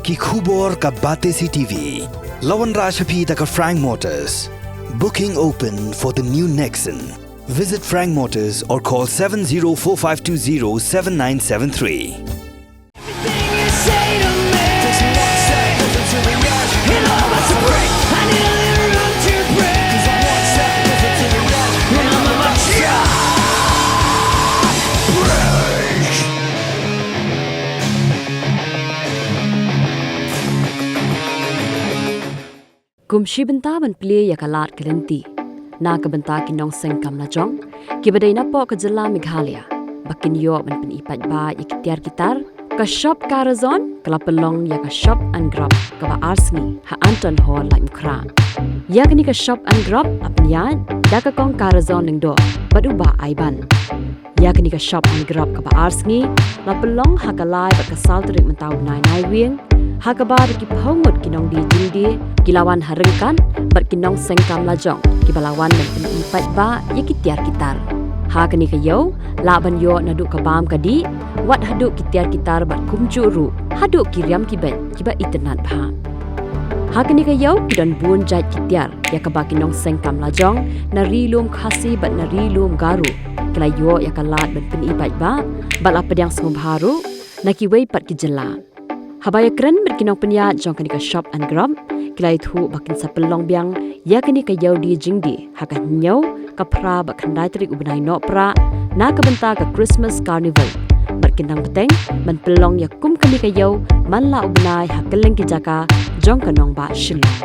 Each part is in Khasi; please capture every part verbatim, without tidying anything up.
Ki khubor ka Batesi T V. La wanrah sha phi da ka Frank Motors. Booking open for the new Nexon. Visit Frank Motors or call seven zero four five two zero seven nine seven three. Kum shi bynta ban plie ïa ka lad ka lynti na ka bynta ki nongseng kam lajong kiba dei napoh ka jylla Meghalaya ba kin ïoh ban pyni paidbah ïa ki tiar ki tar, ka shop Karazon ka la pynlong ïa ka shop and grub kaba ar sngi ha Anton Hall, Laitumkhrah. Ïa kane ka shop and grub la pynïaid da ka kong Karazon Lyngdoh bad u Bah Aiban. Ïa kane ka shop and grub kaba ar sngi la pynlong ha ka lai bad ka saw tarik mynta u bnai Naiwieng, ha kaba da ki phew ngut ki nongdie jingdie ki la wan ha ryngkat bad ki nongseng kam lajong kiba la wan ban pyni paidbah ïa ki tiar ki tar. Ha kane ka ïew lah ban ïoh naduh ka bam ka dih, wat haduh ki tiar ki tar bad kumjuh ruh haduh ki riam ki beit kiba itynnad bha. Ha kane ka ïew ki don bun jait ki tiar ïa kaba ki nongseng kam lajong na Ri Lum Khasi bad na Ri Lum Garo ki la ïoh ïa ka lad ban pyni paidbah bad la pdiang sngewbha ruh na kiwei pat ki jylla. Haba ïakren bad ki nongpynïaid jong kane ka shop and grub, ki la ïathuh ba kin sa pynlong biang ïa kane ka ïew die jingdie ha ka hynñiew, ka phra bad khyndai tarik u bnai Nohprah na ka bynta ka Christmas Carnival bad kin nang bteng ban pynlong ïa kum kane ka ïew man la u bnai ha kylleng ki jaka jong ka nongbah Shillong.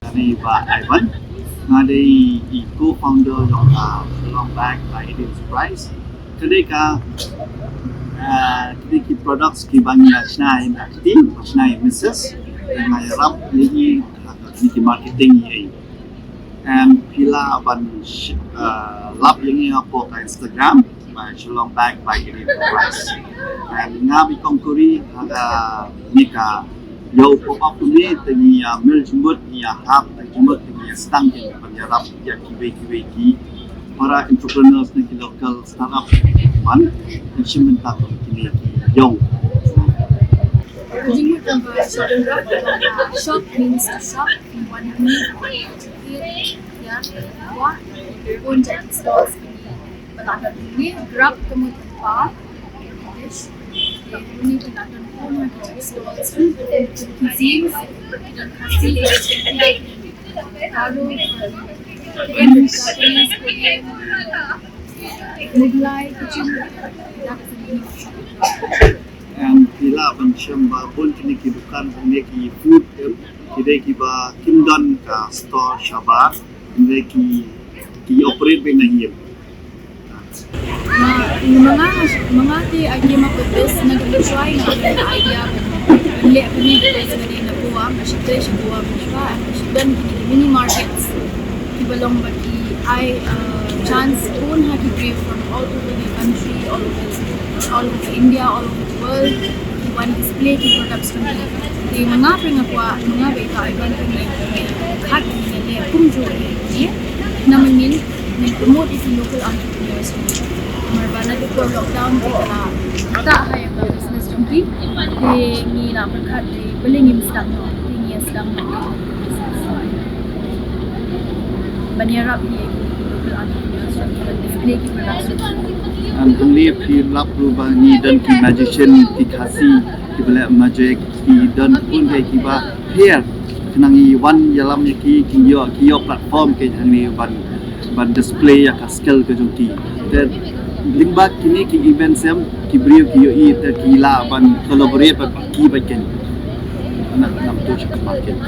Nga dei Bah Ivan, nga dei i co-founder jong ka Shillong Bag by Eden Enterprise. Ka dei ka, ah, ka dei ki products kiba ngi ïa shna ïa ka team, ba shna ïa missus, nga ïarap ïa i ha ka dei ki marketing ïa i. Em, phi lah ban sh-, ah, lap ïa ngi hapoh ka Instagram, ba Shillong Bag by Eden Enterprise. Em, nga bad i kong Kuri ha kane ka ïew pop up kumne, te ngi ïa mih jingmut, ngi ïa hap jingmut, te ngi ïa sdang ïa ban ïarap ïa kiwei kiwei ki para entrepreneurs ne ki local startup ban shim bynta kum kine ki ïew. Jingmut jong ka shop, shop means to shop in one minute. Ïa, ïa, bun jait stalls kine. Ba la don kine, grub ka mut bam, English. Ïa, kine ki la don bun jait stalls, cuisines, Khasi, Garo, Japanese, Korean, Mughlai kitchen. That is a mini shop. Em, phi lah ban shem ba bun kine ki dukan, kine ki food, em, ki dei kiba kim don ka store shabar, kine ki, ki operate beit na ïing. Nga, ma nga, ma nga te I came up with this, nga dang shuwa nga dang idea ban, ban leh kane because nga dei na Goa, nga shim trei sha Goa mynshuwa, and nga shim don kine ki mini markets kiba long ba ki ai, uh, chance bun ha ki briew from all over the country, all over, all over India, all over the world, ki wan display ki products jong ki. Te ma nga pyrshang, nga kwah, ma nga bad i Bah Ivan pyrshang, pyrshang khat ngi leh kumjuh ïa kine. Namar ngin, ngin promote ïa ki local entrepreneurs. Namar ba naduh por lockdown ki la tah ha ïa ka business jong ki. Te ngi la pyrkhat te balei ngim sdang noh, te ngi ïa sdang noh. Ban ïarap ïa ki local entrepreneurs jong ki ban display ki products jong ki. Em, hangne phi lap ruh ba ngi don ki magician ki Khasi kiba leh magic, ki don bun kiba pher. Khnang ngi wan ïalam ïa ki, ki ïoh, ki ïoh platform ki hangne ban, ban display ïa ka skill ka jong ki. Te lyngba kine ki events em, ki briew ki ïohi te ki lah ban collaborate bad ki bad ken. Na, na tu shi ka market.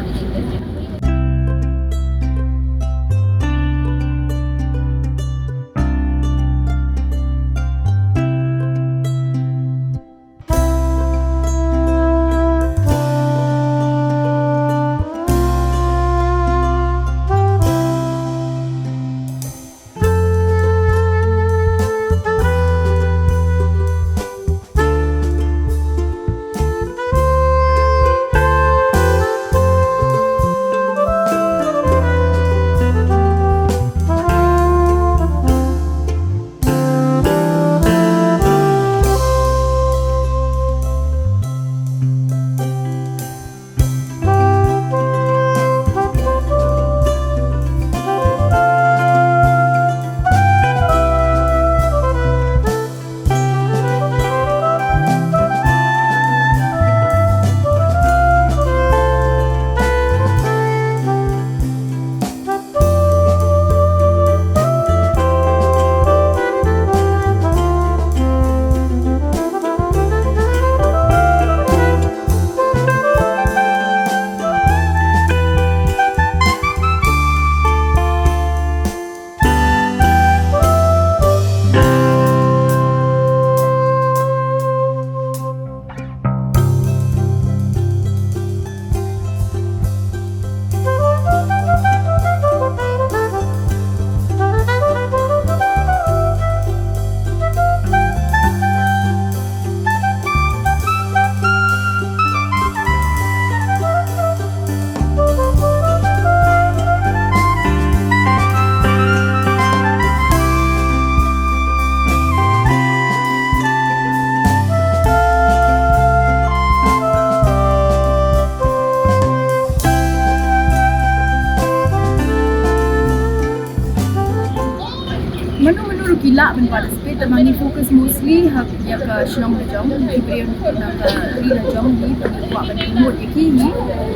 Participate, tangba ngi focus mostly ha ïa ka shnong la jong, ki briew na ka ri la jong hi, ba ngi kwah ban promote ïa ki hi.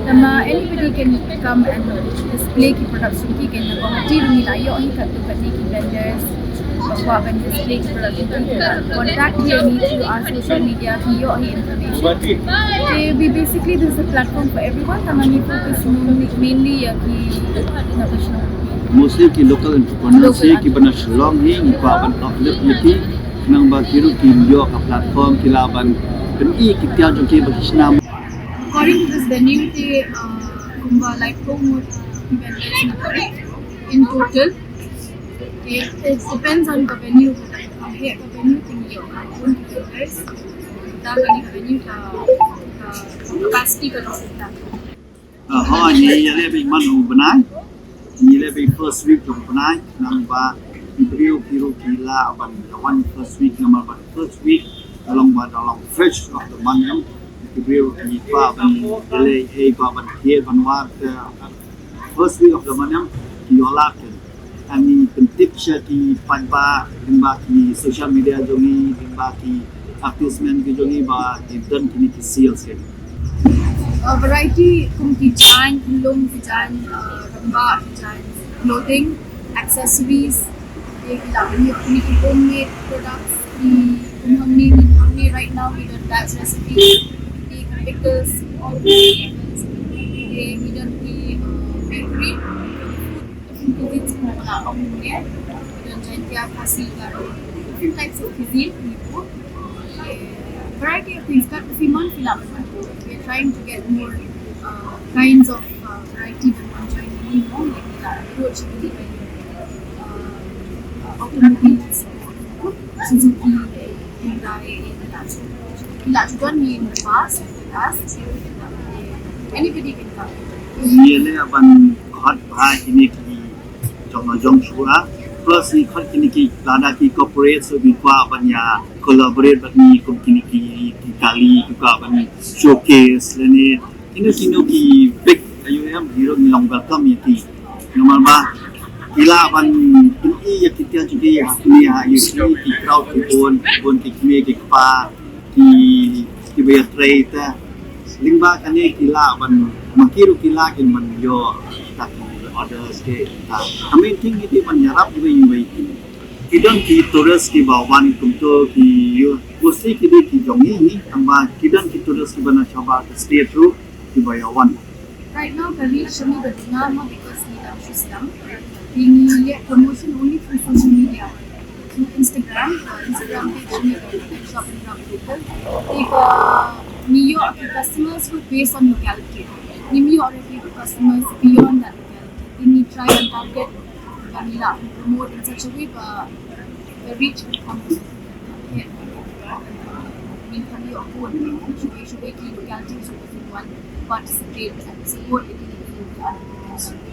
Tangba anybody can come and display ki products jong ki, kan ïa Guwahati ruh ngi la ïoh hi katto katne ki vendors ba kwah ban display ki products jong ki, contact ïa ngi through our social media, ki ïoh hi information. Te we basically, this is a platform for everyone, tangba ngi focus mainly, mainly ïa ki na ka shnong. Mostly ki local entrepreneurs hi, ki ba na Shillong hi, ngi kwah ban uplift ïa ki, nangba ki ruh ki ïoh ka platform, ki lah ban pyni ki ktien jong ki ba ki shna. According to this venue, te, uh, kumba like ko ngut vendors in total. It, it depends on the venue. Ka venue te ngi ïoh ka bun vendors. Tang ka venue ka, ka capacity ka long. Ah, ho, ngi ïaleh beit man u bnai. Ngi ïaleh beit first week u bnai. Nangba ki briew ki ruh ki lah ban ïa wan first week, namar ba first week ka long ba ka long fresh of the month. Ki briew ki kwah ban ïaleh, eh, kwah ban thied ban wad ka first week of the month, ki ïoh lad ka. Ani pyntip sha ki paidbah lyngba ki social media jong ngi, lyngba ki advertisement ki jong ngi ba ki don kine ki sales ki. Uh, variety kum ki jaiñ, ki lum, ki jaiñ, uh, rangbah, ki jaiñ clothing, accessories, ki lah ban ïoh kine ki homemade products, ki kum hangne, hangne right now we don batch recipes, ki pickles, all the pickles, ki, we don ki, uh, bakery, food. Different cuisines kum ka la ong mynne. Don Jaintia, Khasi, Garo, different types of cuisine ngi put. Variety of things. Kat every month we la, we are trying to get more, uh, kinds of, uh, variety that we join in more. Like we la approach the, uh, uh, automobiles, Suzuki, Hyundai, Datsun. Ki la ju don hi in the past, in the past. Anybody can come. Ngi leh ban khot bha kine ki jong jong shuwa. Plus ngi khot kine ki lada ki corporate, so ki kwah ban ïa collaborate bad ngi kum kine ki, ki kali, ki kwah ban showcase lane kino kino ki big, ayu em, hero ngi long welcome ïa ki. Namar ba ki lah ban pyni ïa ki ktien jong ki ha kine, ha ïa ki, ki crowd ki bun, bun ki kmie ki kpa, ki, ki ba ïatrei te. Lyngba kane ki lah ban, ma ki ruh ki lah kin ban ïoh ta ki orders ki ta. Ka main thing ki dei ban ïarap iwei iwei. Ki don ki tourist ki ba wan kumto ki ïoh. Mostly ki dei ki jong ngi, tangba ki don ki tourist ki ba na shabar ka state ruh ki ba ïa wan. Right now ka reach ngi ba duna mo because ngi dang shu sdang. Ngi leh promotion only through social media. Through Instagram, uh, Instagram page ngi ba Shop and Rub Local. Ngi ba ngi ïoh ki customers who based on locality. Ngi ïoh ki customers beyond that locality. Ngi try and target, ba ngi lah promote in such a way ba the reach will come. Ngi kan ïoh bun shibun shibun ki localities who want participate and support the community.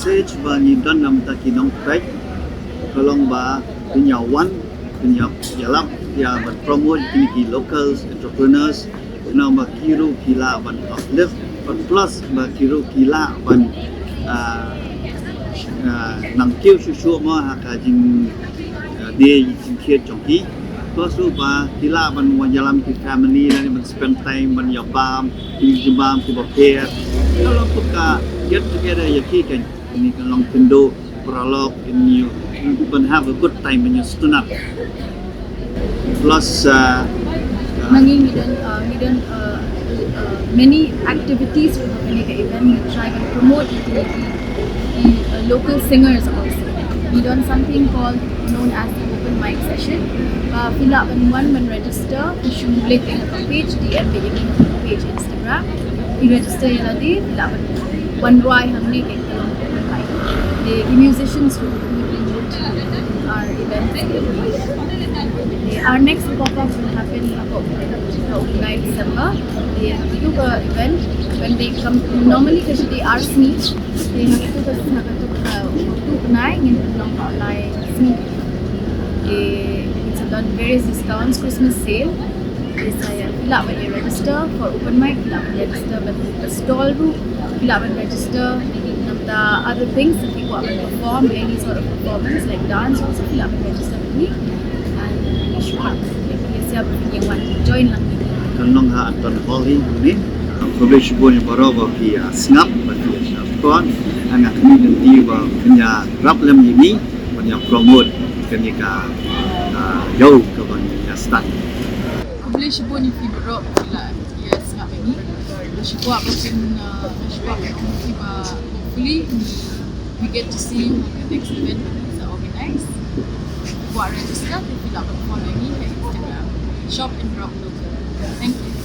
Message ba ngi don na bynta ki nongpeit ka long ba pynïawan, pynïalap ïa ban promote kine ki local entrepreneurs, namar ba ki ruh ki lah ban uplift, plus ba ki ruh ki lah ban, ah, ah, nang kiew shuh shuh mo ha ka jing, ah, die jingkit jong ki. Plus ruh ba ki lah ban wan ïalam ki family, lane ban spend time ban ïabam ki jingbam kiba pher. Ka long ka get together ïa ki kan, kane ka long khyndew paralok, and you, you can have a good time when you stand up. Plus, uh, uh, Mangi, ngi don, uh, ngi don, uh, uh, many activities for kane ka event. We try and promote the, the, the, uh, local singers also. Ngi don something called, known as the open mic session. Uh, phi lah ban wan ban register, phi shu link ïa ka page, D M ïa ka page Instagram. Phi register ïa lade, phi lah ban wan rwai hangne ka The, the musicians who will be our events. The, our next pop-up will happen about the nine December. The, the event, when they come, normally ka shu dei ar sngi, the, ha kato ka, ha kato ka, tu bnai ngin pynlong lai sngi. The, it's on various discounts, Christmas sale. Is, uh, yeah, phi lah ban register for open mic, phi lah ban register ban stall ruh, phi lah ban register, and the other things, if you want to perform any sort of performance like dance also, phi lah ban register with me. And sure, yes, yeah, you want to join lang. Kan long ha Anton Hall hi ni. Khublei shibun ïa baroh ba phi ïa sngap, ba phi ïa sngap kon. Nga kyrmen ïa phi ba phin ïarap lem ïa ngi ban ïa promote kane ka, ah, ïew kaba ngi ïa start. Khublei shibun ïa phi baroh ba phi la ïa sngap ïa ngi. Nga sngewkwah ba phin, ah, nga sngewkwah ba phin, ba hopefully ngi, we get to see you at the next event that is organized. Kwah register, phi lah ban follow ngi ha Instagram. Shop and Rock Local. Thank you.